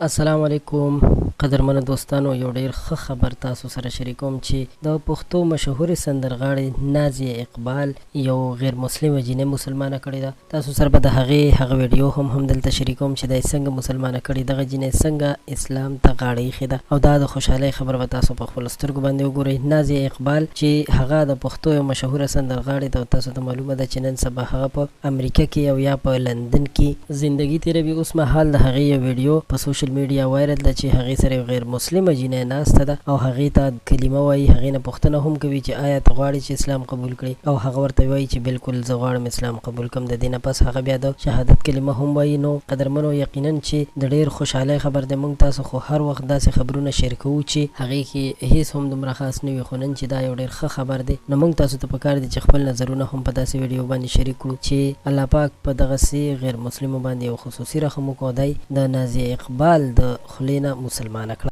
السلام علیکم قدرمنو دوستانو، یو ډیر ښه خبر تاسو سره شریکوم چې د پښتو مشهورې سندرغاړې نازیه اقبال یو غیر مسلمه جینۍ مسلمانه کړې ده. تاسو سره به د هغې هغه ویډیو هم همدلته شریکوم چې دا یې څنګه مسلمانه کړې، دغه جینۍ څنګه اسلام ته غاړه ایښې ده، او دا د خوشحالۍ خبر به تاسو په خپلو سترګو باندې وګورئ. نازیه اقبال چې هغه د پښتو یو مشهوره سندرغاړې ده، او تاسو ته معلومه ده چې نن سبا هغه په امریکا کې او یا په لندن کې زندګي تیروي. اوس مهال د هغې یو ویډیو په سوشل میډیا وایرل ده چې هغې سره یو غیر مسلمه جینۍ ناسته ده او هغې ته کلمه وایي، هغې نه پوښتنه هم کوي چې آیا ته غواړې چې اسلام قبول کړې، او هغه ورته وایي چې بالکل زه غواړم اسلام قبول کړم. د دې نه پس هغه بیا د شهادت کلمه هم وایي. نو قدرمنو، یقینا چې د ډیر خوشحالۍ خبر دی. موږ تاسو خو هر وخت داسې خبرونه شیر کوو چې هغې کې هیڅ هم دومره خاص نه وي، خو نن چې دا یو ډیر ښه خبر دی، نو موږ تاسو ته پکار دي چې خپل نظرونه هم په داسې ویډیو باندې شریک کړو چې الله پاک په دغسې غیر مسلمو باندې یو خصوصي رحم وکړو، دی د نازیه اقبال د خولې نه مسلمانه کړه.